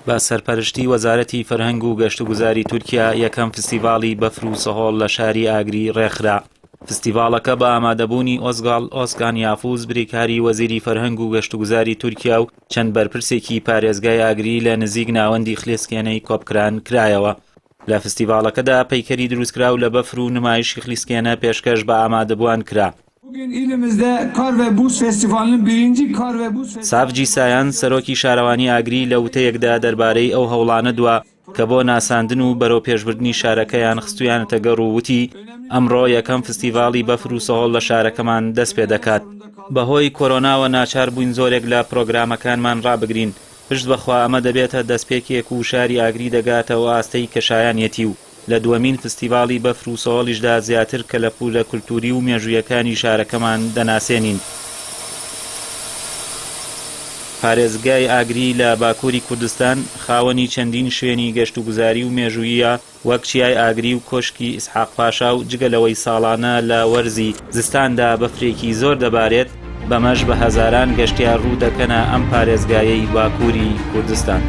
بە سەرپەرشتی وەزارەتی فەرهەنگ و گەشتوگوزاری تورکیا یەکەم فستیڤاڵی بەفر و سەهۆڵ لە شاری ئاگری ڕێکخرا. فستیڤاڵەکە بە ئامادەبوونی ئۆزگاڵ ئۆزکان یافوز بریکاری وەزیری فەرهەنگ و گەشتوگوزاری تورکیا و چەند بەرپرسێکی پارێزگای ئاگری لە نزیک ناوەندی خلیسکێنەی کۆپکران کرایەوە. لە فستیڤاڵەکەدا پەیکەری دروستکراو لە بەفر و نمایشی خلیسکێنە پێشکەش بە ئامادەبووان کرا. ساڤجی سایان، سەرۆکی شارەوانی ئاگری لە وتەیەکدا دەربارەی ئەو هەوڵانە دوا کە بۆ ناساندن و بەرەوپێشبردنی شارەکەیان خستوویانەتە گەڕ و وتی، ئەمڕۆ یەکەم فستیڤاڵی بەفر و سەهۆڵ لە شارەکەمان دەستپێدەکات. بەهۆی کۆرۆناوە ناچار بووین زۆرێک لە پرۆگرامەکانمان ڕابگرین، پشت بەخوا ئەمە دەبێتە دەستپێکێک و شاری ئاگری دەگاتە ئەو ئاستەی کە شایانیەتی و لە دووەمین فستیڤاڵی بەفر و سەهۆڵیشدا زیاتر کەلەپوورە کولتووری و مێژوویەکانی شارەکەمان دەناسێنین. پارێزگای ئاگری لە باکووری کوردستان خاوەنی چەندین شوێنی گەشتوگوزاری و مێژووییە وەک چیای ئاگری و کۆشکی ئیسحاق پاشا و جگە لەوەی ساڵانە لە وەرزی زستاندا بەفرێکی زۆر دەبارێت، بەمەش بە هەزاران گەشتیار ڕوو دەکەنە ئەم پارێزگایەی باکووری کوردستان.